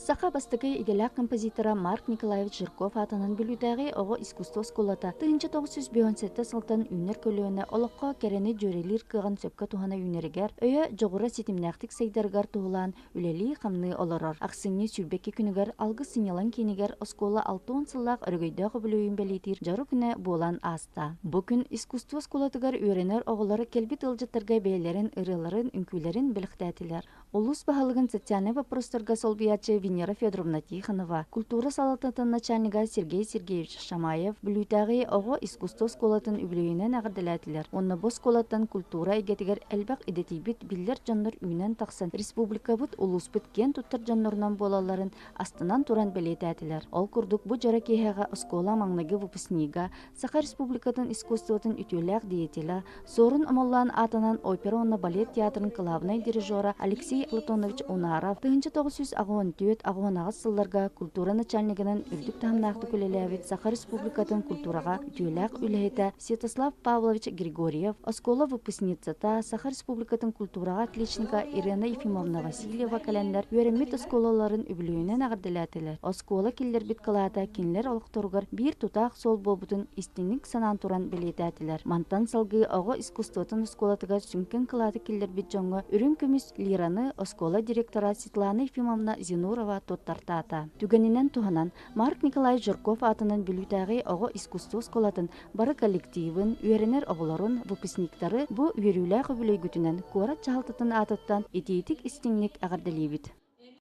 Саха бастакы идэлээх композитора Марк Николаевич Жирков аатынан Бүлүүтээҕи оҕо искусство оскуолата 1957 сылтан үүнэр көлүөнэ олоххо кэрэни дьүөрэлиир кыаҕын сөпкө туһана үүнэригэр, өйө дьоҕура ситимнээхтик сайдарыгар туһулаан үлэлии-хамныы олорор. Ахсынньы 22 күнүгэр Алгыс сынньалаҥ киинигэр оскуола 60 сыллаах өрөгөйдөөх үбүлүөйүн бэлиэтиир дьоро күнэ буолан ааста. Бу күн искусство оскуолатыгар үөрэнэр оҕолор кэлбит ыалдьыттарга бэйэлэрин ырыаларын, үҥкүүлэрин бэлэхтээтилэр. Улуус баһылыгын социальнай боппуруостарга солбуйааччы Венера Федоровна Тихонова, культура салалтатын начальнига Сергей Сергеевич Шамаев Бүлүүтээҕи оҕо искусство оскуолатын үбүлүөйүнэн эҕэрдэлээтилэр уонна бу оскуолаттан культура эйгэтигэр элбэх идэтийбит биллэр дьоннор үүнэн тахсан республикабыт, улууспут киэн туттар дьоннорунан буолалларын астынан туран бэлиэтээтилэр. Ол курдук бу дьоро киэһэҕэ оскуола маҥнайгы выпускнига, Саха Республикатын искусствотын үтүөлээх деятелэ, Суорун Омоллоон аатынан опера уонна балет театрын кылаабынай дирижера Алексей Платонович Унаров 1984-88 сылларга культура начальнигынан үрдүк таһымнаахтык үлэлээбит Саха Республикатын культураҕа үтүөлээх үлэһитэ Святослав Павлович Григорьев, оскуола выпускницата, Саха Республикатын культураҕа отличника Ирена Ефимовна Васильева кэлэннэр үөрэммит оскуолаларын үбүлүөйүнэн эҕэрдэлээтилэр. Оскуола киллэрбит кылаата кинилэр олохторугар биир тутаах суол буолбутун истиҥник санаан туран бэлиэтээтилэр. Мантан салгыы оҕо искусствотын оскуолатыгар сүҥкэн кылааты киллэрбит дьоҥҥо үрүҥ көмүс лираны оскуола директора Светлана Ефимовна Зинурова туттартаата. Түгэнинэн туһанан, Марк Николаевич Жирков аатынан Бүлүүтээҕи оҕо искусство оскуолатын бары коллективын, үөрэнэр оҕолорун, выпускниктары бу үөрүүлээх үбүлүөйгүтүнэн куорат дьаһалтатын аатыттан итиитик-истиҥник эҕэрдэлиибит.